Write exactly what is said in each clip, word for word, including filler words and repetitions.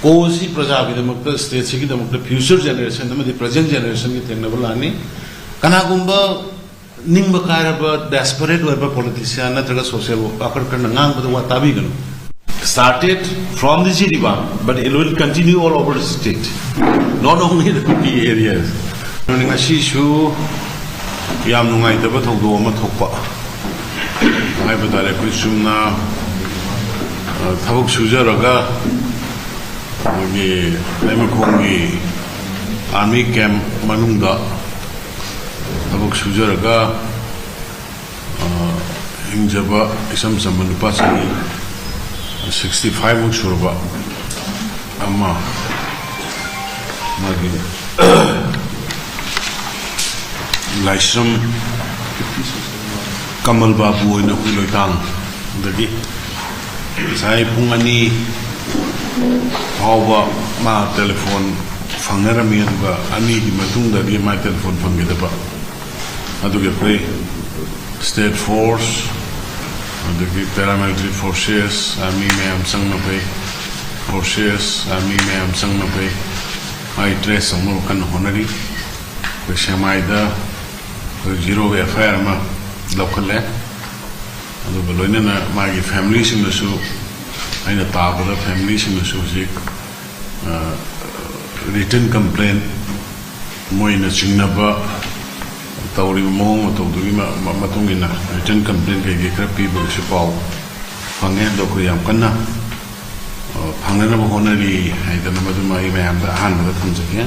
ꯀꯣꯁꯤ ꯄ꯭ꯔꯖꯥꯒꯤꯗꯃꯛꯇ, ꯁ꯭ꯇꯦꯠꯁꯤꯒꯤꯗꯃꯛꯇ, future generation ꯑꯃꯗꯤ present ꯖꯦꯅꯦꯔꯦꯁꯟꯒꯤ ꯊꯦꯡꯅꯕ ꯂꯥꯟꯅꯤ꯫ ꯀꯅꯥꯒꯨꯝꯕ ꯅꯤꯡꯕ ꯀꯥꯏꯔꯕ, ꯗꯦꯁꯄꯔꯦꯠ ꯑꯣꯏꯕ ꯄꯣꯂꯤꯇꯤꯁꯤꯌꯥꯟ ꯅꯠꯇ꯭ꯔꯒ ꯁꯣꯁꯤꯌꯦꯜ ꯋꯥꯀꯔ ꯈꯔꯅ ꯉꯥꯡꯕꯗ ꯋꯥ ꯇꯥꯕꯤꯒꯅꯨ꯫ Started from the Jiribam, but it will continue all over the state, not only the Kuki areas. ꯉꯁꯤꯁꯨ ꯌꯥꯝ ꯅꯨꯡꯉꯥꯏꯇꯕ ꯊꯧꯗꯣꯛ ꯑꯃ ꯊꯣꯛꯄ ꯍꯥꯏꯕ ꯇꯥꯔꯦ꯫ ꯑꯩꯈꯣꯏ ꯆꯨꯝꯅ, ꯑ, ꯊꯕꯛ ꯁꯨꯖꯔꯒ ꯑꯩꯈꯣꯏꯒꯤ ꯂꯩꯃꯈꯣꯡꯒꯤ ꯑꯥꯔꯃꯤ ꯀꯦꯝꯞ ꯃꯅꯨꯡꯗ ꯊꯕꯛ ꯁꯨꯖꯔꯒ, ꯑ, ꯍꯤꯡꯖꯕ ꯏꯆꯝ ꯆꯝꯕ ꯅꯨꯄꯥ, ꯆꯍꯤ ꯁꯤꯛꯁꯇꯤ ꯐꯥꯏꯚ ꯃꯨꯛ ꯁꯨꯔꯕ ꯑꯃ, ꯃꯥꯒꯤ ꯂꯥꯏꯁ꯭ꯔꯝ ꯀꯃꯜ ꯕꯥꯕꯨ ꯑꯣꯏꯅ ꯍꯨꯏꯂꯣꯏꯇꯥꯡꯗꯒꯤ ꯉꯁꯥꯏ ꯄꯨꯡ ꯑꯅꯤ ꯐꯥꯎꯕ ꯃꯥ ꯇꯦꯂꯤꯐꯣꯟ ꯐꯪꯅꯔꯝꯃꯤ, ꯑꯗꯨꯒ ꯑꯅꯤꯒꯤ ꯃꯇꯨꯡꯗꯗꯤ ꯃꯥ ꯇꯦꯂꯤꯐꯣꯟ ꯐꯪꯈꯤꯗꯕ꯫ ꯑꯗꯨꯒꯤ ꯑꯩꯈꯣꯏ ꯁ꯭ꯇꯦꯠ ꯐꯣꯔꯁ, ꯑꯗꯒꯤ ꯄꯦꯔꯥꯃꯤꯂꯤꯇꯔꯤ ꯐꯣꯔꯁꯦꯁ, ꯑꯥꯔꯃꯤ ꯃꯌꯥꯝ ꯆꯪꯅꯕꯩ, ꯐꯣꯔꯁꯦꯁ, ꯑꯥꯔꯃꯤ ꯃꯌꯥꯝ ꯆꯪꯅꯕꯩ ꯃꯥꯒꯤ ꯇ꯭ꯔꯦꯁ ꯇꯧꯅꯕ ꯀꯟꯅ ꯍꯣꯠꯅꯔꯤ꯫ ꯑꯩꯈꯣꯏ ꯁꯦꯛꯃꯥꯏꯗ ꯑꯩꯈꯣꯏ ꯖꯤꯔꯣꯒꯤ ꯑꯦꯐ ꯑꯥꯏ ꯑꯥꯔ ꯑꯃ ꯂꯧꯈꯠꯂꯦ꯫ ꯑꯗꯨꯒ ꯂꯣꯏꯅꯅ ꯃꯥꯒꯤ ꯐꯦꯃꯤꯂꯤꯁꯤꯡꯅꯁꯨ, ꯑꯩꯅ ꯇꯥꯕꯗ ꯐꯦꯃꯤꯂꯤꯁꯤꯡꯅꯁꯨ ꯍꯧꯖꯤꯛ, ꯑ, ꯔꯤꯇꯟ ꯀꯝꯄ꯭ꯂꯦꯟ, ꯃꯣꯏꯅ ꯆꯤꯡꯅꯕ ꯇꯧꯔꯤꯕ ꯃꯑꯣꯡ ꯃꯇꯧꯗꯨꯒꯤ ꯃ-, ꯃ-, ꯃꯇꯨꯡ ꯏꯟꯅ ꯔꯤꯇꯟ ꯀꯝꯄ꯭ꯂꯦꯟ ꯀꯩꯀꯩ ꯈꯔ ꯄꯤꯕꯒꯤꯁꯨ ꯄꯥꯎ ꯐꯪꯉꯦ꯫ ꯑꯗꯣ ꯑꯩꯈꯣꯏ ꯌꯥꯝ ꯀꯟꯅ, ꯑ, ꯐꯪꯅꯅꯕ ꯍꯣꯠꯅꯔꯤ ꯍꯥꯏꯗꯅ ꯃꯗꯨꯃ ꯑꯩ ꯃꯌꯥꯝꯗ ꯑꯍꯥꯟꯕꯗ ꯊꯝꯖꯒꯦ꯫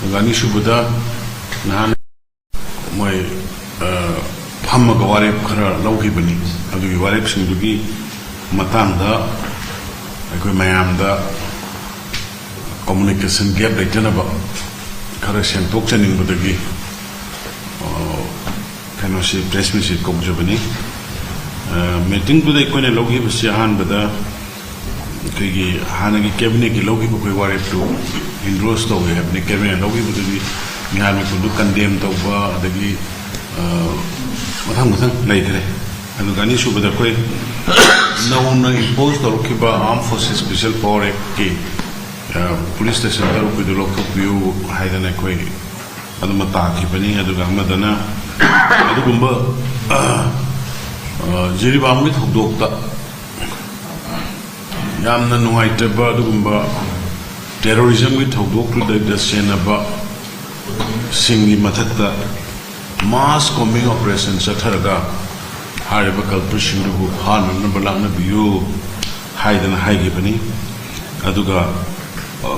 ꯑꯗꯨꯒ ꯑꯅꯤꯁꯨꯕꯗ, ꯅꯍꯥꯟ ꯃꯣꯏ, ꯑ, ꯐꯝꯃꯒ ꯋꯥꯔꯦꯞ ꯈꯔ ꯂꯧꯈꯤꯕꯅꯤ꯫ ꯑꯗꯨꯒꯤ ꯋꯥꯔꯦꯞꯁꯤꯡꯗꯨꯒꯤ ꯃꯇꯥꯡꯗ ꯑꯩꯈꯣꯏ ꯃꯌꯥꯝꯗ ꯀꯝꯃꯨꯅꯤꯀꯦꯁꯟ ꯒꯦꯞ ꯂꯩꯇꯅꯕ ꯈꯔ ꯁꯦꯡꯗꯣꯛꯆꯅꯤꯡꯕꯗꯒꯤ, ꯑ, ꯀꯩꯅꯣꯁꯤ, ꯄ꯭ꯔꯦꯁ ꯃꯤꯠꯁꯤ ꯀꯧꯖꯕꯅꯤ꯫ ꯑ, ꯃꯤꯇꯤꯡꯗꯨꯗ ꯑꯩꯈꯣꯏꯅ ꯂꯧꯈꯤꯕꯁꯤ ꯑꯍꯥꯟꯕꯗ ꯑꯩꯈꯣꯏꯒꯤ ꯍꯥꯟꯅꯒꯤ ꯀꯦꯕꯤꯅꯦꯠꯀꯤ ꯂꯧꯈꯤꯕ ꯑꯩꯈꯣꯏ ꯋꯥꯔꯦꯞꯇꯨ ꯏꯟꯗꯣꯔꯁ ꯇꯧꯋꯦ ꯍꯥꯏꯕꯅꯤ꯫ ꯀꯦꯕꯤꯅꯦꯠ ꯂꯧꯈꯤꯕꯗꯨꯗꯤ ꯃꯤꯍꯥꯠ ꯃꯤꯄꯨꯟꯗꯨ ꯀꯟꯗꯦꯝ ꯇꯧꯕ, ꯑꯗꯒꯤ, ꯑ, ꯃꯊꯪ ꯃꯊꯪ ꯂꯩꯈ꯭ꯔꯦ꯫ ꯑꯗꯨꯒ ꯑꯅꯤꯁꯨꯕꯗ ꯑꯩꯈꯣꯏ ꯅꯧꯅ impose ꯇꯧꯔꯛꯈꯤꯕ Armed Forces Special Power Actꯀꯤ, ꯑ, police station ꯇꯔꯨꯛꯀꯤꯗꯨ ꯂꯧꯊꯣꯛꯄꯤꯌꯨ ꯍꯥꯏꯗꯅ ꯑꯩꯈꯣꯏ ꯑꯗꯨꯃ ꯇꯥꯈꯤꯕꯅꯤ꯫ ꯑꯗꯨꯒ ꯑꯃꯗꯅ ꯑꯗꯨꯒꯨꯝꯕ, ꯑ, ꯑ, ꯖꯤꯔꯤꯕꯥꯝꯒꯤ ꯊꯧꯗꯣꯛꯇ ꯌꯥꯝꯅ ꯅꯨꯡꯉꯥꯏꯇꯕ ꯑꯗꯨꯒꯨꯝꯕ terrorismꯒꯤ ꯊꯧꯗꯣꯛꯇꯨꯗ ꯆꯦꯟꯅꯕ ꯁꯤꯡꯒꯤ ꯃꯊꯛꯇ mass combing operation ꯆꯠꯊꯔꯒ ꯍꯥꯏꯔꯤꯕ culpritꯁꯤꯡꯗꯨꯕꯨ ꯐꯥꯅꯅꯕ ꯂꯥꯛꯅꯕꯤꯌꯨ ꯍꯥꯏꯗꯅ ꯍꯥꯏꯈꯤꯕꯅꯤ꯫ ꯑꯗꯨꯒ, ꯑ,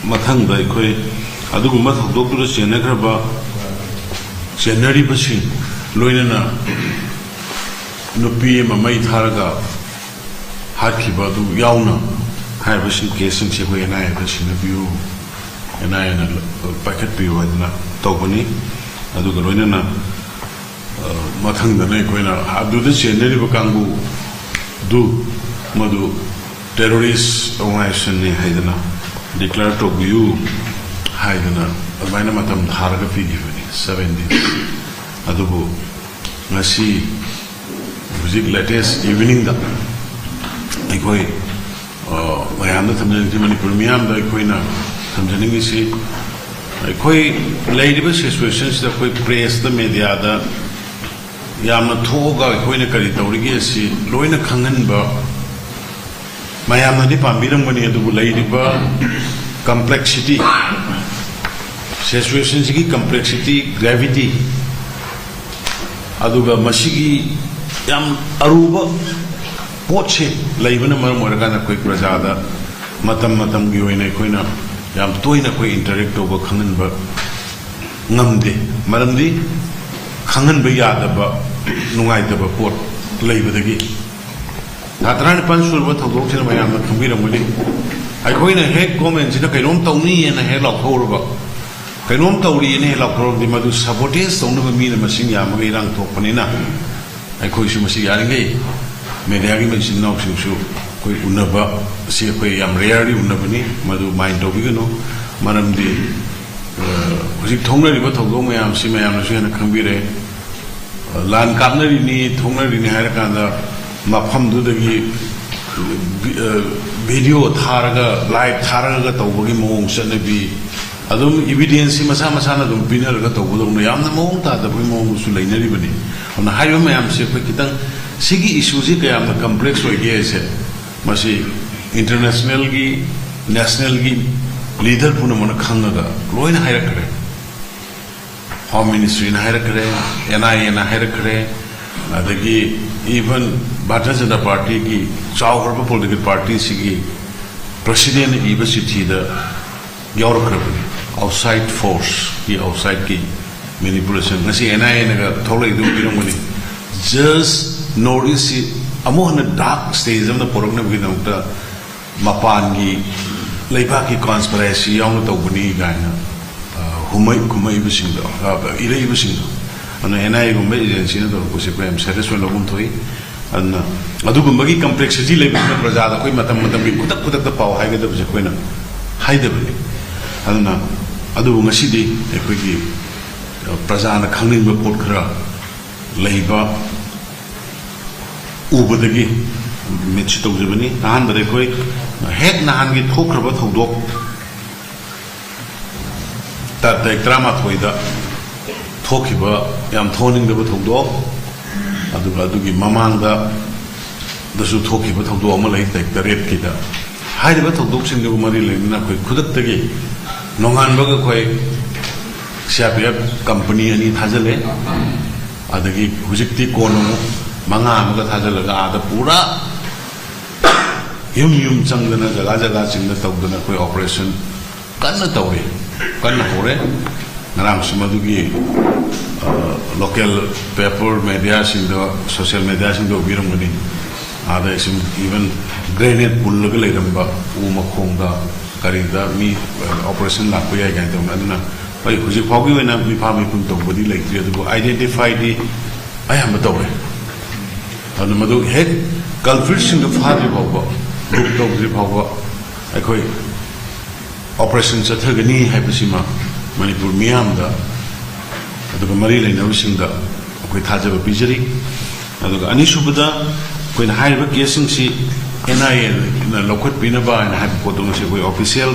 ꯃꯊꯪꯗ ꯑꯩꯈꯣꯏ ꯑꯗꯨꯒꯨꯝꯕ ꯊꯧꯗꯣꯛꯇꯨꯗ ꯆꯦꯟꯅꯈ꯭ꯔꯕ, ꯆꯦꯟꯅꯔꯤꯕꯁꯤꯡ, ꯂꯣꯏꯅꯅ ꯅꯨꯄꯤ ꯑꯃ ꯃꯩ ꯊꯥꯔꯒ ꯍꯥꯠꯈꯤꯕ ꯑꯗꯨ ꯌꯥꯎꯅ ꯍꯥꯏꯔꯤꯕꯁꯤꯡ caseꯁꯤꯡꯁꯦ ꯑꯩꯈꯣꯏ NIAꯗ ꯁꯤꯟꯅꯕꯤꯌꯨ, NIAꯅ ꯄꯥꯏꯈꯠꯄꯤꯌꯨ ꯍꯥꯏꯗꯅ ꯇꯧꯕꯅꯤ꯫ ꯑꯗꯨꯒ ꯂꯣꯏꯅꯅ, ꯑ, ꯃꯊꯪꯗꯅ ꯑꯩꯈꯣꯏꯅ ꯑꯗꯨꯗ ꯆꯦꯟꯅꯔꯤꯕ ꯀꯥꯡꯕꯨꯗꯨ ꯃꯗꯨ terrorist organizationꯅꯤ ꯍꯥꯏꯗꯅ declare ꯇꯧꯕꯤꯌꯨ ꯍꯥꯏꯗꯅ ꯑꯗꯨꯃꯥꯏꯅ ꯃꯇꯝ ꯊꯥꯔꯒ ꯄꯤꯈꯤꯕꯅꯤ, seven days꯫ ꯑꯗꯨꯕꯨ ꯉꯁꯤ ꯍꯧꯖꯤꯛ latest eveningꯗ ꯑꯩꯈꯣꯏ, ꯑ, ꯃꯌꯥꯝꯗ ꯊꯝꯖꯅꯤꯡꯉꯤ, ꯃꯅꯤꯄꯨꯔ ꯃꯤꯌꯥꯝꯗ ꯑꯩꯈꯣꯏꯅ ꯊꯝꯖꯅꯤꯡꯉꯤꯁꯤ, ꯑꯩꯈꯣꯏ ꯂꯩꯔꯤꯕ situationꯁꯤꯗ ꯑꯩꯈꯣꯏ pressꯇ, mediaꯗ ꯌꯥꯝꯅ ꯊꯣꯛꯑꯒ ꯑꯩꯈꯣꯏꯅ ꯀꯔꯤ ꯇꯧꯔꯤꯒꯦ ꯑꯁꯤ ꯂꯣꯏꯅ ꯈꯪꯍꯟꯕ ꯃꯌꯥꯝꯅꯗꯤ ꯄꯥꯝꯕꯤꯔꯝꯒꯅꯤ, ꯑꯗꯨꯕꯨ ꯂꯩꯔꯤꯕ complexity, situationꯁꯤꯒꯤ complexity, gravity, ꯑꯗꯨꯒ ꯃꯁꯤꯒꯤ ꯌꯥꯝ ꯑꯔꯨꯕ ꯄꯣꯠꯁꯦ ꯂꯩꯕꯅ ꯃꯔꯝ ꯑꯣꯏꯔꯀꯥꯟꯗ ꯑꯩꯈꯣꯏ ꯄ꯭ꯔꯖꯥꯗ ꯃꯇꯝ ꯃꯇꯝꯒꯤ ꯑꯣꯏꯅ ꯑꯩꯈꯣꯏꯅ ꯌꯥꯝ ꯇꯣꯏꯅ ꯑꯩꯈꯣꯏ interact ꯇꯧꯕ, ꯈꯪꯍꯟꯕ ꯉꯝꯗꯦ꯫ ꯃꯔꯝꯗꯤ ꯈꯪꯍꯟꯕ ꯌꯥꯗꯕ, ꯅꯨꯡꯉꯥꯏꯇꯕ ꯄꯣꯠ ꯂꯩꯕꯗꯒꯤ꯫ ꯊꯥ ꯇꯔꯥꯅꯤꯄꯥꯟ ꯁꯨꯔꯕ ꯊꯧꯗꯣꯛꯁꯤꯅ ꯃꯌꯥꯝꯅ ꯈꯪꯕꯤꯔꯝꯒꯅꯤ꯫ ꯑꯩꯈꯣꯏꯅ ꯍꯦꯛ governmentꯁꯤꯅ ꯀꯩꯅꯣꯝ ꯇꯧꯅꯤꯅ ꯍꯦꯛ ꯂꯥꯎꯊꯣꯛꯎꯔꯕ, ꯀꯩꯅꯣꯝ ꯇꯧꯔꯤꯅ ꯍꯦꯛ ꯂꯥꯎꯊꯣꯛꯎꯔꯕꯗꯤ ꯃꯗꯨ sabotage ꯇꯧꯅꯕ ꯃꯤꯅ ꯃꯁꯤꯡ ꯌꯥꯝꯃꯒ ꯏꯔꯥꯡ ꯊꯣꯛꯄꯅꯤꯅ ꯑꯩꯈꯣꯏꯁꯨ ꯃꯁꯤ ꯌꯥꯔꯤꯉꯩ mediaꯒꯤ ꯏꯆꯤꯟ ꯏꯅꯥꯎꯁꯤꯡꯁꯨ ꯑꯩꯈꯣꯏ ꯎꯅꯕ ꯑꯁꯤ ꯑꯩꯈꯣꯏ ꯌꯥꯝ rarely ꯎꯅꯕꯅꯤ, ꯃꯗꯨ mind ꯇꯧꯕꯤꯒꯅꯨ꯫ ꯃꯔꯝꯗꯤ, ꯑ, ꯍꯧꯖꯤꯛ ꯊꯣꯛꯅꯔꯤꯕ ꯊꯧꯗꯣꯛ ꯃꯌꯥꯝꯁꯤ ꯃꯌꯥꯝꯅꯁꯨ ꯍꯦꯟꯅ ꯈꯪꯕꯤꯔꯦ꯫ ꯂꯥꯟ ꯀꯥꯞꯅꯔꯤꯅꯤ, ꯊꯣꯛꯅꯔꯤꯅꯤ ꯍꯥꯏꯔꯀꯥꯟꯗ ꯃꯐꯝꯗꯨꯗꯒꯤ ꯚꯤꯗꯤꯑꯣ ꯊꯥꯔꯒ, ꯂꯥꯏꯚ ꯊꯥꯔꯒ ꯇꯧꯕꯒꯤ ꯃꯑꯣꯡ, ꯆꯠꯅꯕꯤ, ꯑꯗꯨꯝ ꯏꯕꯤꯗꯦꯟꯁꯁꯤ ꯃꯁꯥ ꯃꯁꯥꯅ ꯑꯗꯨꯝ ꯄꯤꯅꯔꯒ ꯇꯧꯕꯗꯧꯅ ꯌꯥꯝꯅ ꯃꯑꯣꯡ ꯇꯥꯗꯕꯒꯤ ꯃꯑꯣꯡꯗꯁꯨ ꯂꯩꯅꯔꯤꯕꯅꯤ꯫ ꯑꯗꯨꯅ ꯍꯥꯏꯔꯤꯕ ꯃꯌꯥꯝꯁꯦ ꯑꯩꯈꯣꯏ ꯈꯤꯇꯪ, ꯁꯤꯒꯤ ꯏꯁꯨꯁꯤ ꯀꯌꯥꯝꯅ ꯀꯝꯄ꯭ꯂꯦꯛꯁ ꯑꯣꯏꯒꯦ ꯍꯥꯏꯁꯦ, ꯃꯁꯤ ꯏꯟꯇꯔꯅꯦꯁꯅꯦꯜꯒꯤ, ꯅꯦꯁꯅꯦꯜꯒꯤ ꯂꯤꯗꯔ ꯄꯨꯝꯅꯃꯛꯅ ꯈꯪꯉꯒ ꯂꯣꯏꯅ ꯍꯥꯏꯔꯛꯈ꯭ꯔꯦ꯫ ꯍꯣꯝ ꯃꯤꯅꯤꯁꯇ꯭ꯔꯤꯅ ꯍꯥꯏꯔꯛꯈ꯭ꯔꯦ, ꯑꯦꯟ ꯑꯥꯏ ꯑꯦꯅ ꯍꯥꯏꯔꯛꯈ꯭ꯔꯦ, ꯑꯗꯒꯤ ꯏꯚꯟ ꯚꯥꯔꯇꯤꯌ ꯖꯅꯇꯥ ꯄꯥꯔꯇꯤꯒꯤ, ꯆꯥꯎꯈ꯭ꯔꯕ ꯄꯣꯂꯤꯇꯤꯀꯦꯜ ꯄꯥꯔꯇꯤꯁꯤꯒꯤ ꯄ꯭ꯔꯁꯤꯗꯦꯟꯅ ꯏꯕ ꯆꯤꯊꯤꯗ ꯌꯥꯎꯔꯛꯈ꯭ꯔꯕꯅꯤ꯫ ꯑꯥꯎꯠꯁꯥꯏꯠ ꯐꯣꯔꯁꯀꯤ, ꯑꯥꯎꯠꯁꯥꯏꯠꯀꯤ ꯃꯦꯅꯤꯄꯨꯂꯦꯁꯟ, ꯉꯁꯤ ꯑꯦꯟ ꯑꯥꯏ ꯑꯦꯅꯒ ꯊꯣꯛꯂꯛꯏꯗꯨ ꯎꯕꯤꯔꯝꯒꯅꯤ꯫ ꯖꯁ ꯅꯣꯔꯠ ꯏꯁꯁꯤ ꯑꯃꯨꯛ ꯍꯟꯅ ꯗꯥꯔꯛ ꯁ꯭ꯇꯦꯖ ꯑꯃꯗ ꯄꯨꯔꯛꯅꯕꯒꯤꯗꯃꯛꯇ ꯃꯄꯥꯟꯒꯤ ꯂꯩꯕꯥꯛꯀꯤ ꯀꯣꯟꯁꯄꯤꯔꯦꯁꯤ ꯌꯥꯎꯅ ꯇꯧꯕꯅꯤ ꯀꯥꯏꯅ, ꯑ, ꯍꯨꯝꯃꯛ-, ꯍꯨꯝꯃꯛꯏꯕꯁꯤꯡꯗꯣ, ꯑ, ꯏꯔꯛꯏꯕꯁꯤꯡꯗꯣ꯫ ꯑꯗꯨꯅ ꯑꯦꯟ ꯑꯥꯏ ꯑꯦꯒꯨꯝꯕ ꯑꯦꯖꯦꯟꯁꯤꯅ ꯇꯧꯔꯛꯄꯁꯦ ꯑꯩꯈꯣꯏ ꯌꯥꯝ ꯁꯦꯔꯤꯌꯁ ꯑꯣꯏꯅ ꯂꯧꯐꯝ ꯊꯣꯛꯏ꯫ ꯑꯗꯨꯅ ꯑꯗꯨꯒꯨꯝꯕꯒꯤ ꯀꯝꯄ꯭ꯂꯦꯛꯁꯤꯇꯤ ꯂꯩꯕꯁꯤꯅ ꯄ꯭ꯔꯖꯥꯗ ꯑꯩꯈꯣꯏ ꯃꯇꯝ ꯃꯇꯝꯒꯤ ꯈꯨꯗꯛ ꯈꯨꯗꯛꯇ ꯄꯥꯎ ꯍꯥꯏꯒꯗꯕꯁꯦ ꯑꯩꯈꯣꯏꯅ ꯍꯥꯏꯗꯕꯅꯤ꯫ ꯑꯗꯨꯅ ꯑꯗꯨꯕꯨ ꯉꯁꯤꯗꯤ ꯑꯩꯈꯣꯏꯒꯤ, ꯑ, ꯄ꯭ꯔꯖꯥꯅ ꯈꯪꯅꯤꯡꯕ ꯄꯣꯠ ꯈꯔ ꯂꯩꯕ ꯎꯕꯗꯒꯤ ꯃꯤꯠꯁꯤ ꯇꯧꯖꯕꯅꯤ꯫ ꯑꯍꯥꯟꯕꯗ ꯑꯩꯈꯣꯏ ꯍꯦꯛ ꯅꯍꯥꯟꯒꯤ ꯊꯣꯛꯈ꯭ꯔꯕ ꯊꯧꯗꯣꯛ, ꯇ-, ꯇꯥꯔꯤꯛ ꯇꯔꯥꯃꯥꯊꯣꯏꯗ ꯊꯣꯛꯈꯤꯕ ꯌꯥꯝ ꯊꯣꯛꯍꯟꯅꯤꯡꯗꯕ ꯊꯧꯗꯣꯛ, ꯑꯗꯨꯒ ꯑꯗꯨꯒꯤ ꯃꯃꯥꯡꯗ ꯗꯁꯨ ꯊꯣꯛꯈꯤꯕ ꯊꯧꯗꯣꯛ ꯑꯃ ꯂꯩ, ꯇꯥꯔꯤꯛ ꯇꯔꯦꯠꯀꯤꯗ꯫ ꯍꯥꯏꯔꯤꯕ ꯊꯧꯗꯣꯛꯁꯤꯡꯗꯨꯒ ꯃꯔꯤ ꯂꯩꯅꯅ ꯑꯩꯈꯣꯏ ꯈꯨꯗꯛꯇꯒꯤ ꯅꯣꯡꯉꯥꯟꯕꯒ ꯑꯩꯈꯣꯏ C R P F company ꯑꯅꯤ ꯊꯥꯖꯤꯜꯂꯦ꯫ ꯑꯗꯒꯤ ꯍꯧꯖꯤꯛꯇꯤ ꯀꯣꯟꯅ ꯑꯃꯨꯛ ꯃꯉꯥ ꯑꯃꯒ ꯊꯥꯖꯤꯜꯂꯒ ꯑꯥꯗ ꯄꯨꯔꯥ ꯌꯨꯝ ꯌꯨꯝ ꯆꯪꯗꯅ, ꯖꯒꯥ ꯖꯒꯥꯁꯤꯡꯗ ꯇꯧꯗꯅ ꯑꯩꯈꯣꯏ ꯑꯣꯄꯔꯦꯁꯟ ꯀꯟꯅ ꯇꯧꯔꯤ, ꯀꯟꯅ ꯍꯧꯔꯦ꯫ ꯉꯔꯥꯡꯁꯨ ꯃꯗꯨꯒꯤ, ꯑ, ꯂꯣꯀꯦꯜ ꯄꯦꯄꯔ ꯃꯦꯗꯤꯌꯥꯁꯤꯡꯗ, ꯁꯣꯁꯤꯌꯦꯜ ꯃꯦꯗꯤꯌꯥꯁꯤꯡꯗ ꯎꯕꯤꯔꯝꯒꯅꯤ꯫ ꯑꯥꯗ ꯁꯨꯝ ꯏꯚꯟ ꯒ꯭ꯔꯦꯅꯦꯗ ꯄꯨꯜꯂꯒ ꯂꯩꯔꯝꯕ ꯎ ꯃꯈꯣꯡꯗ ꯀꯔꯤꯗ ꯃꯤ, ꯑ, ꯑꯣꯄꯔꯦꯁꯟ ꯂꯥꯛꯄ ꯌꯥꯏ ꯀꯥꯏꯅ ꯇꯧꯅ꯫ ꯑꯗꯨꯅ ꯍꯣꯏ, ꯍꯧꯖꯤꯛ ꯐꯥꯎꯒꯤ ꯑꯣꯏꯅ ꯃꯤꯐꯥ ꯃꯤꯄꯨꯝ ꯇꯧꯕꯗꯤ ꯂꯩꯇ꯭ꯔꯤ, ꯑꯗꯨꯕꯨ ꯑꯥꯏꯗꯦꯟꯇꯤꯐꯥꯏꯗꯤ ꯑꯌꯥꯝꯕ ꯇꯧꯔꯦ꯫ ꯑꯗꯨꯅ ꯃꯗꯨ ꯍꯦꯛ ꯀꯜꯄ꯭ꯔꯤꯠꯁꯤꯡꯗꯨ ꯐꯥꯗ꯭ꯔꯤ ꯐꯥꯎꯕ, ꯕꯨꯛ ꯇꯧꯗ꯭ꯔꯤ ꯐꯥꯎꯕ ꯑꯩꯈꯣꯏ ꯑꯣꯄꯔꯦꯁꯟ ꯆꯠꯊꯒꯅꯤ ꯍꯥꯏꯕꯁꯤꯃ ꯃꯅꯤꯄꯨꯔ ꯃꯤꯌꯥꯝꯗ, ꯑꯗꯨꯒ ꯃꯔꯤ ꯂꯩꯅꯕꯁꯤꯡꯗ ꯑꯩꯈꯣꯏ ꯊꯥꯖꯕ ꯄꯤꯖꯔꯤ꯫ ꯑꯗꯨꯒ ꯑꯅꯤꯁꯨꯕꯗ, ꯑꯩꯈꯣꯏꯅ ꯍꯥꯏꯔꯤꯕ ꯀꯦꯁꯁꯤꯡꯁꯤ ꯑꯦꯟ ꯑꯥꯏ ꯑꯦꯅ ꯂꯧꯈꯠꯄꯤꯅꯕ ꯍꯥꯏꯅ ꯍꯥꯏꯕ ꯄꯣꯠꯇꯨ ꯉꯁꯤ ꯑꯩꯈꯣꯏ ꯑꯣꯐꯤꯁꯤꯌꯦꯜ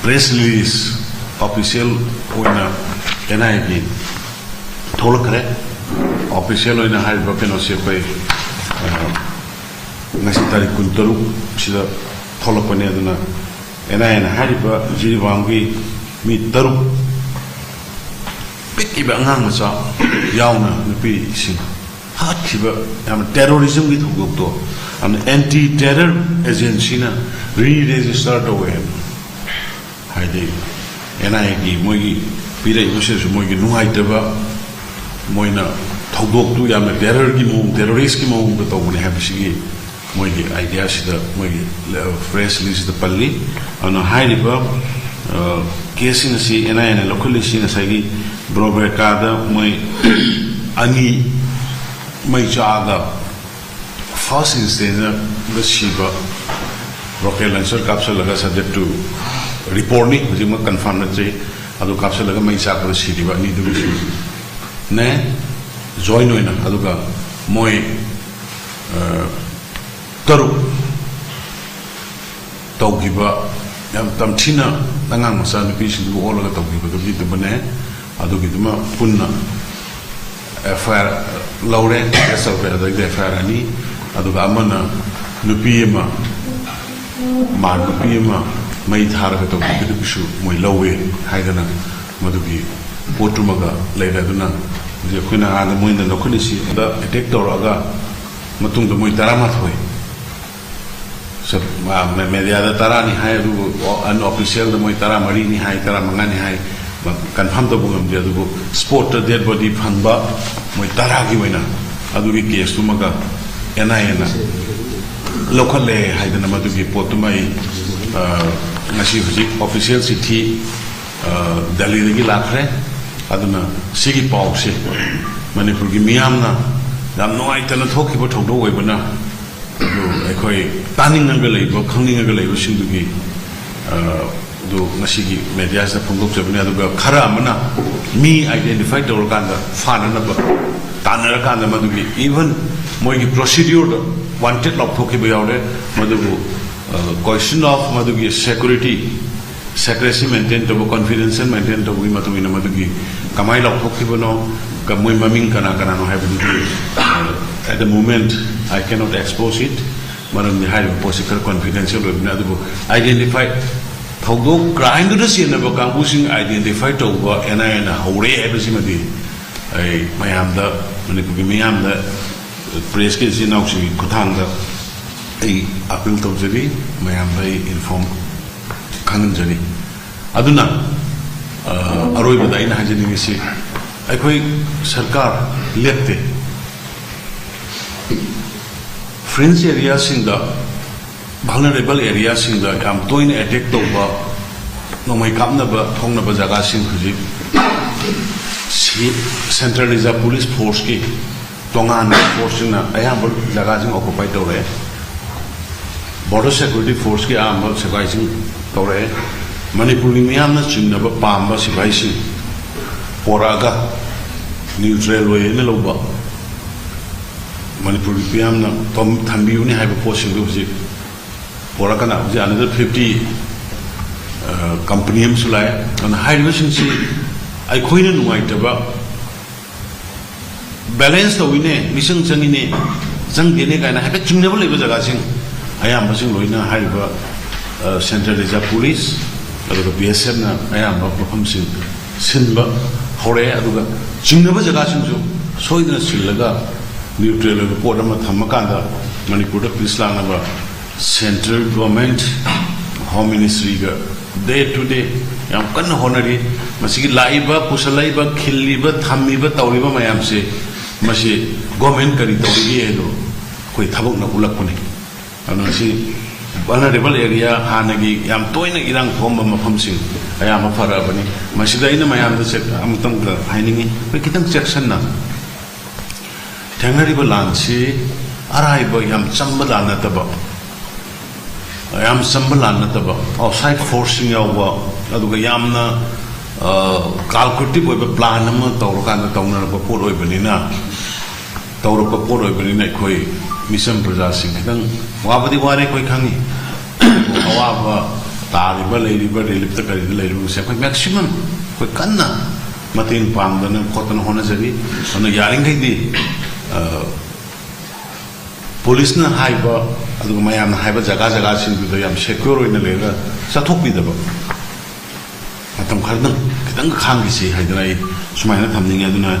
ꯄ꯭ꯔꯦꯁ ꯔꯤꯂꯤꯁ, ꯑꯣꯐꯤꯁꯤꯌꯦꯜ ꯑꯣꯏꯅ ꯑꯦꯟ ꯑꯥꯏ ꯑꯦꯒꯤ ꯊꯣꯛꯂꯛꯈ꯭ꯔꯦ꯫ ꯑꯣꯐꯤꯁꯤꯌꯦꯜ ꯑꯣꯏꯅ ꯍꯥꯏꯔꯤꯕ ꯀꯩꯅꯣꯁꯤ ꯑꯩꯈꯣꯏ, ꯑ, ꯉꯁꯤ ꯇꯥꯔꯤꯛ ꯀꯨꯟꯇꯔꯨꯛ ꯁꯤꯗ ꯊꯣꯛꯂꯛꯄꯅꯦ꯫ ꯑꯗꯨꯅ ꯑꯦꯟ ꯑꯥꯏ ꯑꯦꯅ ꯍꯥꯏꯔꯤꯕ ꯖꯤꯔꯤꯕꯥꯝꯒꯤ ꯃꯤ ꯇꯔꯨꯛ, ꯄꯤꯛꯏꯕ ꯑꯉꯥꯡ ꯃꯆꯥ ꯌꯥꯎꯅ ꯅꯨꯄꯤꯁꯤꯡ ꯍꯥꯠꯈꯤꯕ ꯌꯥꯝꯅ ꯇꯦꯔꯣꯔꯤꯖꯝꯒꯤ ꯊꯧꯗꯣꯛꯇꯣ ꯌꯥꯝꯅ ꯑꯦꯟꯇꯤ ꯇꯦꯔꯔ ꯑꯦꯖꯦꯟꯁꯤꯅ ꯔꯤ ꯔꯦꯖꯤꯁꯇꯔ ꯇꯧꯋꯦ ꯍꯥꯏꯕ꯫ ꯍꯥꯏꯗꯤ ꯑꯦꯟ ꯑꯥꯏ ꯑꯦꯒꯤ ꯃꯣꯏꯒꯤ ꯄꯤꯔꯛꯏꯕꯁꯤꯗꯁꯨ ꯃꯣꯏꯒꯤ ꯅꯨꯡꯉꯥꯏꯇꯕ, ꯃꯣꯏꯅ ꯊꯧꯗꯣꯛꯇꯨ ꯌꯥꯝꯅ ꯇꯦꯔꯔꯒꯤ ꯃꯑꯣꯡ, ꯇꯦꯔꯣꯔꯤꯁꯀꯤ ꯃꯑꯣꯡꯗ ꯇꯧꯕꯅꯤ ꯍꯥꯏꯕꯁꯤꯒꯤ ꯃꯣꯏꯒꯤ ꯑꯥꯏꯗꯤꯌꯥꯁꯤꯗ, ꯃꯣꯏꯒꯤ ꯄ꯭ꯔꯦꯁ ꯔꯤꯂꯤꯁꯁꯤꯗ ꯄꯜꯂꯤ꯫ ꯑꯗꯨꯅ ꯍꯥꯏꯔꯤꯕ, ꯑ, ꯀꯦꯁꯁꯤꯡ ꯑꯁꯤ ꯑꯦꯟ ꯑꯥꯏ ꯑꯦꯅ ꯂꯧꯈꯠꯂꯤꯁꯤ ꯉꯁꯥꯏꯒꯤ ꯕ꯭ꯔꯣꯕꯦꯀꯥꯗ ꯃꯣꯏ ꯑꯅꯤ ꯃꯩ ꯆꯥꯛꯑꯒ ꯐꯥꯔꯁ ꯏꯟꯁꯇꯦꯟꯁꯇ ꯁꯤꯕ, ꯔꯣꯀꯦꯠ ꯂꯟꯆꯔ ꯀꯥꯞꯁꯤꯜꯂꯒ, subject to report ꯅꯤ, ꯍꯧꯖꯤꯛꯃꯛ ꯀꯟꯐꯥꯔꯝ ꯅꯠꯇ꯭ꯔꯤ, ꯑꯗꯨ ꯀꯥꯞꯁꯤꯜꯂꯒ ꯃꯩ ꯆꯥꯛꯄꯗ ꯁꯤꯔꯤꯕ ꯑꯅꯤꯗꯨꯒꯤꯁꯨꯅꯦ, ꯖꯣꯏꯟ ꯑꯣꯏꯅ꯫ ꯑꯗꯨꯒ ꯃꯣꯏ, ꯑ, ꯇꯔꯨꯛ ꯇꯧꯈꯤꯕ, ꯌꯥꯝ ꯇꯝꯊꯤꯅ ꯑꯉꯥꯡ ꯃꯆꯥ ꯅꯨꯄꯤꯁꯤꯡꯗꯨꯕꯨ ꯑꯣꯠꯂꯒ ꯇꯧꯈꯤꯕꯗꯨꯒꯤꯗꯨꯃꯅꯦ, ꯑꯗꯨꯒꯤꯗꯨꯃ ꯄꯨꯟꯅ ꯑꯦꯐ ꯑꯥꯏ ꯑꯥꯔ ꯂꯧꯔꯦ, ꯀꯦꯁ ꯇꯧꯔꯦ꯫ ꯑꯗꯩꯗꯤ ꯑꯦꯐ ꯑꯥꯏ ꯑꯥꯔ ꯑꯅꯤ, ꯑꯗꯨꯒ ꯑꯃꯅ ꯅꯨꯄꯤ ꯑꯃ, ꯃꯥ ꯅꯨꯄꯤ ꯑꯃ ꯃꯩ ꯊꯥꯔꯒ ꯇꯧꯕꯤꯕꯗꯨꯒꯤꯁꯨ ꯃꯣꯏ ꯂꯧꯋꯦ ꯍꯥꯏꯗꯅ ꯃꯗꯨꯒꯤ ꯄꯣꯠꯇꯨꯃꯒ ꯂꯩꯔꯦ꯫ ꯑꯗꯨꯅ ꯍꯧꯖꯤꯛ ꯑꯩꯈꯣꯏꯅ ꯑꯥꯗ ꯃꯣꯏꯅ ꯂꯧꯈꯠꯂꯤꯁꯤ, ꯑꯗ ꯑꯦꯇꯦꯛ ꯇꯧꯔꯛꯑꯒ ꯃꯇꯨꯡꯗ ꯃꯣꯏ ꯇꯔꯥꯃꯥꯊꯣꯏ, ꯁ-, ꯃ-, ꯃ-, ꯃꯦꯗꯤꯌꯥꯗ ꯇꯔꯥꯅꯤ ꯍꯥꯏ, ꯑꯗꯨꯕꯨ ꯑꯟꯑꯣꯐꯤꯁꯤꯌꯦꯜꯗ ꯃꯣꯏ ꯇꯔꯥꯃꯔꯤꯅꯤ ꯍꯥꯏ, ꯇꯔꯥꯃꯉꯥꯅꯤ ꯍꯥꯏ, ꯃ-, ꯀꯟꯐꯥꯔꯝ ꯇꯧꯕ ꯉꯝꯗꯦ꯫ ꯑꯗꯨꯕꯨ ꯁ꯭ꯄꯣꯠꯇ ꯗꯦꯗ ꯕꯣꯗꯤ ꯐꯪꯕ ꯃꯣꯏ ꯇꯔꯥꯒꯤ ꯑꯣꯏꯅ ꯑꯗꯨꯒꯤ ꯀꯦꯁꯇꯨꯃꯒ ꯑꯦꯟ ꯑꯥꯏ ꯑꯦꯅ ꯂꯧꯈꯠꯂꯦ ꯍꯥꯏꯗꯅ ꯃꯗꯨꯒꯤ ꯄꯣꯠꯇꯨꯃ ꯑꯩ, ꯑ, ꯉꯁꯤ ꯍꯧꯖꯤꯛ ꯑꯣꯐꯤꯁꯤꯌꯦꯜ ꯆꯤꯊꯤ, ꯑ, ꯗꯦꯜꯂꯤꯗꯒꯤ ꯂꯥꯛꯈ꯭ꯔꯦ꯫ ꯑꯗꯨꯅ ꯁꯤꯒꯤ ꯄꯥꯎꯁꯦ ꯃꯅꯤꯄꯨꯔꯒꯤ ꯃꯤꯌꯥꯝꯅ ꯌꯥꯝ ꯅꯨꯡꯉꯥꯏꯇꯅ ꯊꯣꯛꯈꯤꯕ ꯊꯧꯗꯣꯛ ꯑꯣꯏꯕꯅ, ꯑꯗꯨ ꯑꯩꯈꯣꯏ ꯇꯥꯅꯤꯡꯉꯒ ꯂꯩꯕ, ꯈꯪꯅꯤꯡꯉꯒ ꯂꯩꯕꯁꯤꯡꯗꯨꯒꯤ, ꯑ, ꯑꯗꯨ ꯉꯁꯤꯒꯤ ꯃꯦꯗꯤꯌꯥꯁꯤꯗ ꯐꯣꯡꯗꯣꯛꯆꯕꯅꯤ꯫ ꯑꯗꯨꯒ ꯈꯔ ꯑꯃꯅ ꯃꯤ ꯑꯥꯏꯗꯦꯟꯇꯤꯐꯥꯏ ꯇꯧꯔꯀꯥꯟꯗ ꯐꯥꯅꯅꯕ ꯇꯥꯟꯅꯔꯀꯥꯟꯗ ꯃꯗꯨꯒꯤ even ꯃꯣꯏꯒꯤ procedure ꯗ wanted ꯂꯥꯎꯊꯣꯛꯈꯤꯕ ꯌꯥꯎꯔꯦ꯫ ꯃꯗꯨꯕꯨ question of ꯃꯗꯨꯒꯤ security, secrecy maintain ꯇꯧꯕ, confidential maintain ꯇꯧꯕꯒꯤ ꯃꯇꯨꯡ ꯏꯟꯅ ꯃꯗꯨꯒꯤ ꯀꯃꯥꯏꯅ ꯂꯥꯎꯊꯣꯛꯈꯤꯕꯅꯣ, ꯃꯣꯏ ꯃꯃꯤꯡ ꯀꯅꯥ ꯀꯅꯥꯅꯣ ꯍꯥꯏꯕꯗꯨꯗꯤ at the moment I cannot expose it꯫ ꯃꯔꯝꯗꯤ ꯍꯥꯏꯔꯤꯕ ꯄꯣꯠꯁꯤ ꯈꯔ confidential ꯑꯣꯏꯕꯅꯤꯅ꯫ ꯑꯗꯨꯕꯨ identify, ꯊꯧꯗꯣꯛ crime ꯗꯨꯗ ꯆꯦꯟꯅꯕ ꯀꯥꯡꯕꯨꯁꯤꯡ identify ꯇꯧꯕ N I A ꯅ ꯍꯧꯔꯦ ꯍꯥꯏꯕꯁꯤꯃꯗꯤ ꯑꯩ ꯃꯌꯥꯝꯗ, ꯃꯅꯤꯄꯨꯔꯒꯤ ꯃꯤꯌꯥꯝꯗ, press ꯀꯤ ꯏꯆꯤꯟ ꯏꯅꯥꯎꯁꯤꯡꯒꯤ ꯈꯨꯠꯊꯥꯡꯗ ꯑꯩ appeal ꯇꯧꯖꯔꯤ, ꯃꯌꯥꯝꯗ ꯑꯩ inform ꯈꯪꯍꯟꯖꯔꯤ꯫ ꯑꯗꯨꯅ ꯑꯔꯣꯏꯕꯗ ꯑꯩꯅ ꯍꯥꯏꯖꯅꯤꯡꯉꯤꯁꯤ, ꯑꯩꯈꯣꯏ ꯁꯔꯀꯥꯔ ꯂꯦꯞꯇꯦ꯫ Fringe area ꯁꯤꯡꯗ, vulnerable area ꯁꯤꯡꯗ ꯌꯥꯝ ꯇꯣꯏꯅ attack ꯇꯧꯕ, ꯅꯣꯡꯃꯩ ꯀꯥꯞꯅꯕ ꯊꯣꯛꯅꯕ ꯖꯒꯥꯁꯤꯡ ꯍꯧꯖꯤꯛ Central Reserve Police Force ꯀꯤ ꯇꯣꯉꯥꯟꯕ force ꯁꯤꯡꯅ ꯑꯌꯥꯝꯕ ꯖꯒꯥꯁꯤꯡ occupy ꯇꯧꯔꯛꯑꯦ꯫ Border Security Force ꯀꯤ ꯑꯌꯥꯝꯕ ꯁꯤꯐꯥꯏꯁꯤꯡ ꯇꯧꯔꯛꯑꯦ꯫ ꯃꯅꯤꯄꯨꯔꯒꯤ ꯃꯤꯌꯥꯝꯅ ꯆꯤꯡꯅꯕ ꯄꯥꯝꯕ ꯁꯤꯐꯥꯏꯁꯤꯡ ꯄꯣꯔꯛꯑꯒ neutral ꯑꯣꯏ ꯍꯥꯏꯅ ꯂꯧꯕ ꯃꯅꯤꯄꯨꯔꯒꯤ ꯃꯤꯌꯥꯝꯅ ꯊꯝꯕꯤꯌꯨꯅꯤ ꯍꯥꯏꯕ ꯄꯣꯠꯁꯤꯡꯗꯨ ꯍꯧꯖꯤꯛ ꯄꯣꯔꯛꯀꯅ ꯍꯧꯖꯤꯛ another fifty company ꯑꯃꯁꯨ ꯂꯥꯛꯑꯦ꯫ ꯑꯗꯨꯅ ꯍꯥꯏꯔꯤꯕꯁꯤꯡꯁꯤ ꯑꯩꯈꯣꯏꯅ ꯅꯨꯡꯉꯥꯏꯇꯕ, balance ꯇꯧꯏꯅꯦ, ꯃꯤꯆꯪ ꯆꯪꯉꯤꯅꯦ, ꯆꯪꯗꯦꯅꯦ ꯀꯥꯏꯅ ꯍꯥꯏꯐꯦꯠ ꯆꯤꯡꯅꯕ ꯂꯩꯕ ꯖꯒꯥꯁꯤꯡ ꯑꯌꯥꯝꯕꯁꯤꯡ ꯂꯣꯏꯅ ꯍꯥꯏꯔꯤꯕ Central Reserve Police ꯑꯗꯨꯒ B S F ꯅ ꯑꯌꯥꯝꯕ ꯃꯐꯝꯁꯤꯡ ꯁꯤꯟꯕ ꯍꯧꯔꯛꯑꯦ꯫ ꯑꯗꯨꯒ ꯆꯤꯡꯅꯕ ꯖꯒꯥꯁꯤꯡꯁꯨ ꯁꯣꯏꯗꯅ ꯁꯤꯜꯂꯒ neutral ꯑꯣꯏꯕ ꯄꯣꯠ ꯑꯃ ꯊꯝꯃꯀꯥꯟꯗ ꯃꯅꯤꯄꯨꯔꯗ peace ꯂꯥꯛꯅꯕ Central Government, Home Ministry ꯒ day to day ꯌꯥꯝ ꯀꯟꯅ ꯍꯣꯠꯅꯔꯤ꯫ ꯃꯁꯤꯒꯤ ꯂꯥꯛꯏꯕ, ꯄꯨꯁꯜꯂꯛꯏꯕ, ꯈꯤꯜꯂꯤꯕ, ꯊꯝꯃꯤꯕ, ꯇꯧꯔꯤꯕ ꯃꯌꯥꯝꯁꯦ, ꯃꯁꯤ government ꯀꯔꯤ ꯇꯧꯔꯤꯒꯦ ꯍꯥꯏꯗꯣ ꯑꯩꯈꯣꯏ ꯊꯕꯛꯅ ꯎꯠꯂꯛꯄꯅꯤ꯫ ꯑꯗꯨꯅ ꯁꯤ vulnerable area, ꯍꯥꯟꯅꯒꯤ ꯌꯥꯝ ꯇꯣꯏꯅ ꯏꯔꯥꯡ ꯊꯣꯛꯑꯝꯕ ꯃꯐꯝꯁꯤꯡ ꯑꯌꯥꯝꯕ ꯐꯔꯛꯑꯕꯅꯤ꯫ ꯃꯁꯤꯗ ꯑꯩꯅ ꯃꯌꯥꯝꯗ ꯆꯦꯛ-, ꯑꯃꯨꯛꯇꯪ ꯍꯥꯏꯅꯤꯡꯉꯤ, ꯑꯩꯈꯣꯏ ꯈꯤꯇꯪ ꯆꯦꯛꯁꯤꯟꯅ ꯊꯦꯡꯅꯔꯤꯕ ꯂꯥꯟꯁꯤ ꯑꯔꯥꯏꯕ, ꯌꯥꯝ ꯆꯝꯕ ꯂꯥꯟ ꯅꯠꯇꯕ, ꯌꯥꯝ ꯆꯝꯕ ꯂꯥꯟ ꯅꯠꯇꯕ, outside force ꯁꯤꯡ ꯌꯥꯎꯕ, ꯑꯗꯨꯒ ꯌꯥꯝꯅ calculative ꯑꯣꯏꯕ plan ꯑꯃ ꯇꯧꯔꯀꯥꯟꯗ ꯇꯧꯅꯔꯛꯄ ꯄꯣꯠ ꯑꯣꯏꯕꯅꯤꯅ, ꯇꯧꯔꯛꯄ ꯄꯣꯠ ꯑꯣꯏꯕꯅꯤꯅ ꯑꯩꯈꯣꯏ ꯃꯤꯆꯝ ꯄ꯭ꯔꯖꯥꯁꯤꯡ ꯈꯤꯇꯪ ꯋꯥꯕꯗꯤ ꯋꯥꯔꯦ ꯑꯩꯈꯣꯏ ꯈꯪꯉꯤ꯫ ꯑꯋꯥꯕ ꯇꯥꯔꯤꯕ, ꯂꯩꯔꯤꯕ, ꯔꯤꯂꯤꯐꯇ ꯀꯔꯤꯗ ꯂꯩꯔꯤꯕꯁꯦ ꯑꯩꯈꯣꯏ ꯃꯦꯛꯁꯤꯃꯝ ꯑꯩꯈꯣꯏ ꯀꯟꯅ ꯃꯇꯦꯡ ꯄꯥꯡꯗꯅ ꯈꯣꯠꯇꯅ ꯍꯣꯠꯅꯖꯔꯤ꯫ ꯑꯗꯨꯅ ꯌꯥꯔꯤꯈꯩꯗꯤ, ꯑ, ꯄꯨꯂꯤꯁꯅ ꯍꯥꯏꯕ, ꯑꯗꯨꯒ ꯃꯌꯥꯝꯅ ꯍꯥꯏꯕ ꯖꯒꯥ ꯖꯒꯥꯁꯤꯡꯗꯨꯗ ꯌꯥꯝ ꯁꯦꯀ꯭ꯌꯣꯔ ꯑꯣꯏꯅ ꯂꯩꯔꯒ ꯆꯠꯊꯣꯛꯄꯤꯗꯕ, ꯃꯇꯝ ꯈꯔꯗꯪ ꯈꯤꯇꯪ ꯈꯥꯡꯈꯤꯁꯤ ꯍꯥꯏꯗꯅ ꯑꯩ ꯁꯨꯃꯥꯏꯅ ꯊꯝꯅꯤꯡꯉꯤ꯫ ꯑꯗꯨꯅ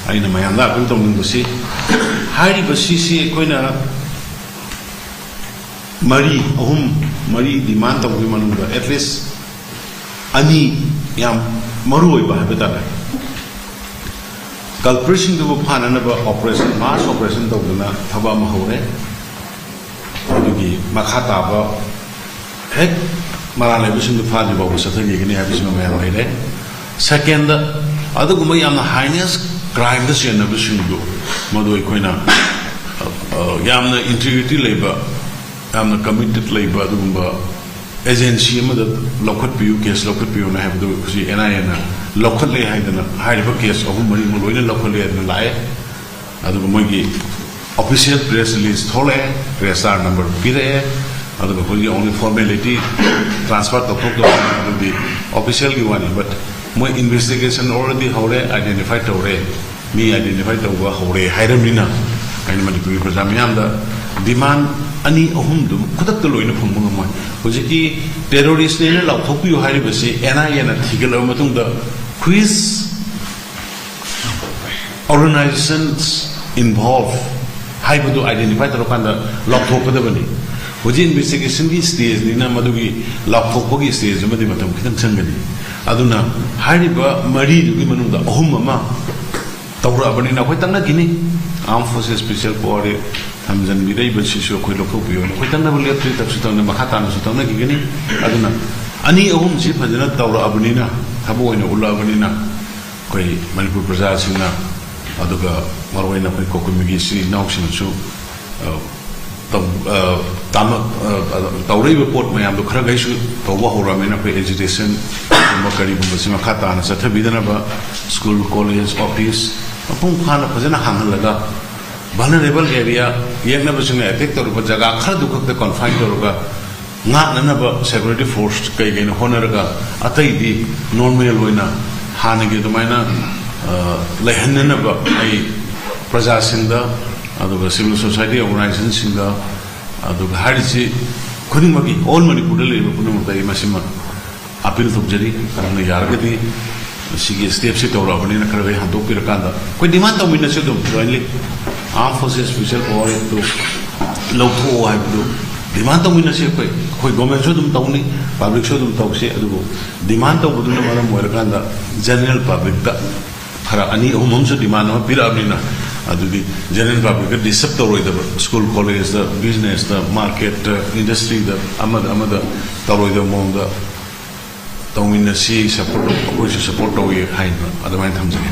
ꯑꯩꯅ ꯃꯌꯥꯝꯗ ꯑꯥꯄꯤꯜ ꯇꯧꯅꯤꯡꯕꯁꯤ, ꯍꯥꯏꯔꯤꯕ ꯁꯤꯁꯤ ꯑꯩꯈꯣꯏꯅ ꯃꯔꯤ, ꯑꯍꯨꯝ, ꯃꯔꯤ ꯗꯤꯃꯥꯟ ꯇꯧꯕꯒꯤ ꯃꯅꯨꯡꯗ ꯑꯦꯠꯂꯤꯁ ꯑꯅꯤ ꯌꯥꯝ ꯃꯔꯨ ꯑꯣꯏꯕ ꯍꯥꯏꯕ ꯇꯥꯔꯦ꯫ ꯀꯜꯄ꯭ꯔꯤꯠꯁꯤꯡꯗꯨꯕꯨ ꯐꯥꯅꯅꯕ ꯑꯣꯄꯔꯦꯁꯟ, ꯃꯥꯁ ꯑꯣꯄꯔꯦꯁꯟ ꯇꯧꯗꯨꯅ ꯊꯕꯛ ꯑꯃ ꯍꯧꯔꯦ꯫ ꯑꯗꯨꯒꯤ ꯃꯈꯥ ꯇꯥꯕ ꯍꯦꯛ ꯃꯔꯥꯜ ꯂꯩꯕꯁꯤꯡꯗꯨ ꯐꯥꯗ꯭ꯔꯤ ꯐꯥꯎꯕ ꯆꯠꯊꯈꯤꯒꯅꯤ ꯍꯥꯏꯕꯁꯤꯃ ꯃꯌꯥꯝ ꯂꯩꯔꯦ꯫ ꯁꯦꯀꯦꯟꯗ, ꯑꯗꯨꯒꯨꯝꯕ ꯌꯥꯝꯅ ꯍꯥꯏꯅꯦꯁ ꯀ꯭ꯔꯥꯏꯝꯗ ꯆꯦꯟꯅꯕꯁꯤꯡꯗꯨ ꯃꯗꯨ ꯑꯩꯈꯣꯏꯅ, ꯑ, ꯑ, ꯌꯥꯝꯅ ꯏꯟꯇꯤꯒ꯭ꯔꯤꯇꯤ ꯂꯩꯕ, ꯌꯥꯝꯅ ꯀꯃꯤꯇꯦꯠ ꯂꯩꯕ ꯑꯗꯨꯒꯨꯝꯕ ꯑꯦꯖꯦꯟꯁꯤ ꯑꯃꯗ ꯂꯧꯈꯠꯄꯤꯌꯨ, ꯀꯦꯁ ꯂꯧꯈꯠꯄꯤꯌꯨꯅ ꯍꯥꯏꯕꯗꯨ ꯍꯧꯖꯤꯛ ꯑꯦꯟ ꯑꯥꯏ ꯑꯦꯅ ꯂꯧꯈꯠꯂꯦ ꯍꯥꯏꯗꯅ, ꯍꯥꯏꯔꯤꯕ ꯀꯦꯁ ꯑꯍꯨꯝ ꯃꯔꯤꯃꯨꯛ ꯂꯣꯏꯅ ꯂꯧꯈꯠꯂꯦ ꯍꯥꯏꯗꯅ ꯂꯥꯛꯑꯦ꯫ ꯑꯗꯨꯒ ꯃꯣꯏꯒꯤ ꯑꯣꯐꯤꯁꯤꯌꯦꯜ ꯄ꯭ꯔꯦꯁ ꯔꯤꯂꯤꯖ ꯊꯣꯛꯂꯛꯑꯦ, ꯔꯦꯖꯤꯁꯇꯥꯔ ꯅꯝꯕꯔ ꯄꯤꯔꯛꯑꯦ, ꯑꯗꯨꯒ ꯑꯩꯈꯣꯏꯒꯤ ꯑꯣꯡꯂꯤ ꯐꯣꯔꯃꯦꯂꯤꯇꯤ, ꯇ꯭ꯔꯥꯟꯁꯐꯔ ꯇꯧꯊꯣꯛ ꯇꯧꯁꯤꯟ ꯑꯗꯨꯗꯤ ꯑꯣꯐꯤꯁꯤꯌꯦꯜꯒꯤ ꯋꯥꯅꯤ꯫ ꯕꯠ ꯃꯣꯏ ꯏꯟꯚꯦꯁꯇꯤꯒꯦꯁꯟ ꯑꯣꯜꯔꯦꯗꯤ ꯍꯧꯔꯦ, ꯑꯥꯏꯗꯦꯟꯇꯤꯐꯥꯏ ꯇꯧꯔꯦ, ꯃꯤ ꯑꯥꯏꯗꯦꯟꯇꯤꯐꯥꯏ ꯇꯧꯕ ꯍꯧꯔꯦ ꯍꯥꯏꯔꯕꯅꯤꯅ, ꯑꯩꯅ ꯃꯅꯤꯄꯨꯔꯒꯤ ꯄ꯭ꯔꯖꯥ ꯃꯤꯌꯥꯝꯗ ꯗꯤꯃꯥꯟ ꯑꯅꯤ ꯑꯍꯨꯝꯗꯨ ꯈꯨꯗꯛꯇ ꯂꯣꯏꯅ ꯐꯪꯕ ꯉꯝꯃꯣꯏ꯫ ꯍꯧꯖꯤꯛꯀꯤ ꯇꯦꯔꯣꯔꯤꯁꯅꯦꯅ ꯂꯥꯎꯊꯣꯛꯄꯤꯌꯨ ꯍꯥꯏꯔꯤꯕꯁꯤ ꯑꯦꯟ ꯑꯥꯏ ꯑꯦꯅ ꯊꯤꯒꯠꯂꯕ ꯃꯇꯨꯡꯗ ꯍꯨꯏꯁ ꯑꯣꯔꯒꯅꯥꯏꯖꯦꯁꯟꯁ ꯏꯟꯚꯣꯜꯚ ꯍꯥꯏꯕꯗꯨ ꯑꯥꯏꯗꯦꯟꯇꯤꯐꯥꯏ ꯇꯧꯔꯀꯥꯟꯗ ꯂꯥꯎꯊꯣꯛꯀꯗꯕꯅꯤ꯫ ꯍꯧꯖꯤꯛ ꯏꯟꯚꯦꯁꯇꯤꯒꯦꯁꯟꯒꯤ ꯁ꯭ꯇꯦꯖꯅꯤꯅ ꯃꯗꯨꯒꯤ ꯂꯥꯎꯊꯣꯛꯄꯒꯤ ꯁ꯭ꯇꯦꯖ ꯑꯃꯗꯤ ꯃꯇꯝ ꯈꯤꯇꯪ ꯆꯪꯒꯅꯤ꯫ ꯑꯗꯨꯅ ꯍꯥꯏꯔꯤꯕ ꯃꯔꯤꯗꯨꯒꯤ ꯃꯅꯨꯡꯗ ꯑꯍꯨꯝ ꯑꯃ ꯇꯧꯔꯛꯑꯕꯅꯤꯅ ꯑꯩꯈꯣꯏ ꯇꯛꯅꯈꯤꯅꯤ꯫ ꯑꯥꯔꯝ ꯐꯣꯔꯁꯦꯁ ꯁ꯭ꯄꯦꯁꯤꯌꯦꯜ ꯄꯥꯋꯔ ꯊꯝꯖꯤꯟꯕꯤꯔꯛꯏꯕꯁꯤꯁꯨ ꯑꯩꯈꯣꯏ ꯂꯧꯊꯣꯛꯄꯤꯌꯣꯅ ꯑꯩꯈꯣꯏ ꯇꯛꯅꯕ ꯂꯦꯞꯇ꯭ꯔꯤ, ꯇꯛꯁꯨ ꯇꯛꯅ ꯃꯈꯥ ꯇꯥꯅꯁꯨ ꯇꯛꯅꯈꯤꯒꯅꯤ꯫ ꯑꯗꯨꯅ ꯑꯅꯤ ꯑꯍꯨꯝꯁꯤ ꯐꯖꯅ ꯇꯧꯔꯛꯑꯕꯅꯤꯅ, ꯊꯕꯛ ꯑꯣꯏꯅ ꯎꯠꯂꯛꯑꯕꯅꯤꯅ, ꯑꯩꯈꯣꯏ ꯃꯅꯤꯄꯨꯔ ꯄ꯭ꯔꯖꯥꯁꯤꯡꯅ, ꯑꯗꯨꯒ ꯃꯔꯨꯑꯣꯏꯅ ꯑꯩꯈꯣꯏ ꯀꯣꯀꯨꯃꯤꯒꯤ ꯏꯆꯤꯜ ꯏꯅꯥꯎꯁꯤꯡꯅꯁꯨ, ꯑ, ꯇꯧ-, ꯑ, ꯇꯥꯃ-, ꯑ, ꯑ, ꯇꯧꯔꯛꯏꯕ ꯄꯣꯠ ꯃꯌꯥꯝꯗꯣ ꯈꯔꯈꯩꯁꯨ ꯇꯧꯕ ꯍꯧꯔꯛꯑꯕꯅꯤꯅ, ꯑꯩꯈꯣꯏ ꯑꯦꯖꯤꯇꯦꯁꯟꯒꯨꯝꯕ ꯀꯔꯤꯒꯨꯝꯕꯁꯤ ꯃꯈꯥ ꯇꯥꯅ ꯆꯠꯊꯕꯤꯗꯅꯕ ꯁ꯭ꯀꯨꯜ, ꯀꯣꯂꯦꯖ, ꯑꯣꯐꯤꯁ ꯃꯄꯨꯡ ꯐꯥꯅ ꯐꯖꯅ ꯍꯥꯡꯍꯜꯂꯒ Vulnerable area, ꯌꯦꯛꯅꯕꯁꯤꯡꯅ attack ꯇꯧꯔꯨꯕ ꯖꯒꯥ ꯈꯔꯗꯨ ꯈꯛꯇ confine ꯇꯧꯔꯒ ꯉꯥꯛꯅꯅꯕ security force ꯀꯩ ꯀꯩꯅꯣ ꯍꯣꯠꯅꯔꯒ, ꯑꯇꯩꯗꯤ normal ꯑꯣꯏꯅ ꯍꯥꯟꯅꯒꯤ ꯑꯗꯨꯃꯥꯏꯅ, ꯑ, ꯂꯩꯍꯟꯅꯅꯕ ꯑꯩ ꯄ꯭ꯔꯖꯥꯁꯤꯡꯗ, ꯑꯗꯨꯒ civil society organizationꯁꯤꯡꯗ, ꯑꯗꯨꯒ ꯍꯥꯏꯔꯤꯁꯤ ꯈꯨꯗꯤꯡꯃꯛꯀꯤ, all ꯃꯅꯤꯄꯨꯔꯗ ꯂꯩꯔꯤꯕ ꯄꯨꯝꯅꯃꯛꯇ ꯑꯩ ꯃꯁꯤꯃ appeal ꯇꯧꯖꯔꯤ꯫ ꯑꯗꯨꯅ ꯌꯥꯔꯒꯗꯤ ꯁꯤꯒꯤ stepꯁꯤ ꯇꯧꯔꯛꯑꯕꯅꯤꯅ ꯈꯔ ꯈꯔ ꯍꯟꯗꯣꯛꯄꯤꯔꯀꯥꯟꯗ ꯑꯩꯈꯣꯏ demand ꯇꯧꯃꯤꯟꯅꯁꯤ ꯑꯗꯨꯝ jointly꯫ Armed Forces Special Power Actꯇꯨ ꯂꯧꯊꯣꯛꯑꯣ ꯍꯥꯏꯕꯗꯨ demand ꯇꯧꯃꯤꯟꯅꯁꯤ꯫ ꯑꯩꯈꯣꯏ, ꯑꯩꯈꯣꯏ governmentꯁꯨ ꯑꯗꯨꯝ ꯇꯧꯅꯤ, publicꯁꯨ ꯑꯗꯨꯝ ꯇꯧꯁꯤ꯫ ꯑꯗꯨꯕꯨ demand ꯇꯧꯕꯗꯨꯅ ꯃꯔꯝ ꯑꯣꯏꯔꯀꯥꯟꯗ general publicꯇ ꯈꯔ ꯑꯅꯤ ꯑꯍꯨꯝ ꯑꯃꯁꯨ demand ꯑꯃ ꯄꯤꯔꯛꯑꯕꯅꯤꯅ, ꯑꯗꯨꯗꯤ general publicꯇ disturb ꯇꯧꯔꯣꯏꯗꯕ, school collegeꯇ, businessꯇ, marketꯇ, industryꯗ, ꯑꯃꯗ ꯑꯃꯗ ꯇꯧꯔꯣꯏꯗꯕ ꯃꯑꯣꯡꯗ ꯇꯧꯃꯤꯟꯅꯁꯤ, support ꯇꯧ-, ꯑꯩꯈꯣꯏꯁꯨ support ꯇꯧꯏ ꯍꯥꯏꯅ ꯑꯗꯨꯃꯥꯏꯅ ꯊꯝꯖꯒꯦ꯫